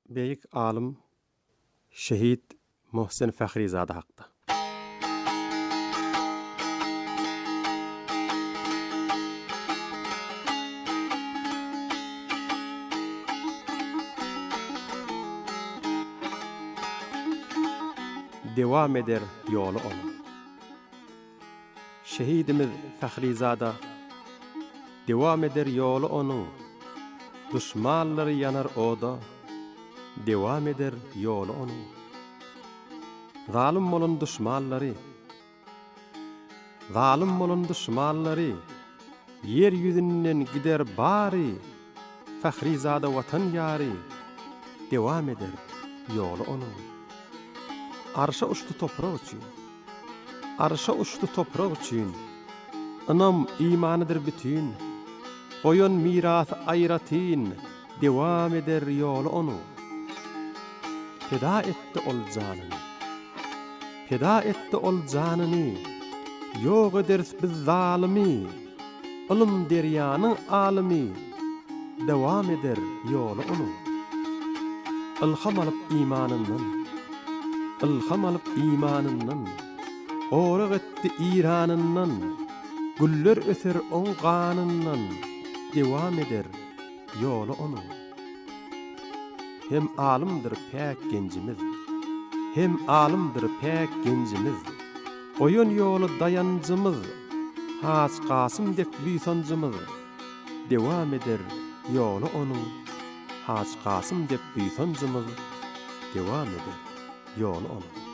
Beýik alym şehit Mohsen Fahrizada hakda. Dewam eder ýoly onuň. Şehidimiz Fahrizada Dewam eder ýoly onuň. Duşmanlary ýanar oda, Dewam eder ýoly onuň. Zalym bolan duşmanlary, Zalym bolan duşmanlary, Ýer ýüzünden gider bary, Fahrizada Watan ýary, Dewam eder ýoly onuň. Arşa uçdy toprak üçin. Arşa uçdy toprak üçin. Ynam, imanydyr bütin. Goýan mirasy aýratyn, Dewam eder ýoly onuň. Peda etdi ol janyny. Peda etdi ol janyny. Ýok ederis biz zalymy. Ylym derýanyň alymy. Dowam eder ýoly onuň. Ylham alyp imanyndan. Ylham alyp imanyndan. Gorag etdi Iranyndan. Güller öser oň ganyndan. Dowam eder ýoly onuň. Hem alymdyr päk genjimiz. Hem alymdyr päk genjimiz. Goýan ýoly daýanjymyz. Has Kasym dek buýsanjymyz. Dewam eder ýoly onuň. Haj Kasym dek buýsanjymyz. Dewam eder ýoly onuň.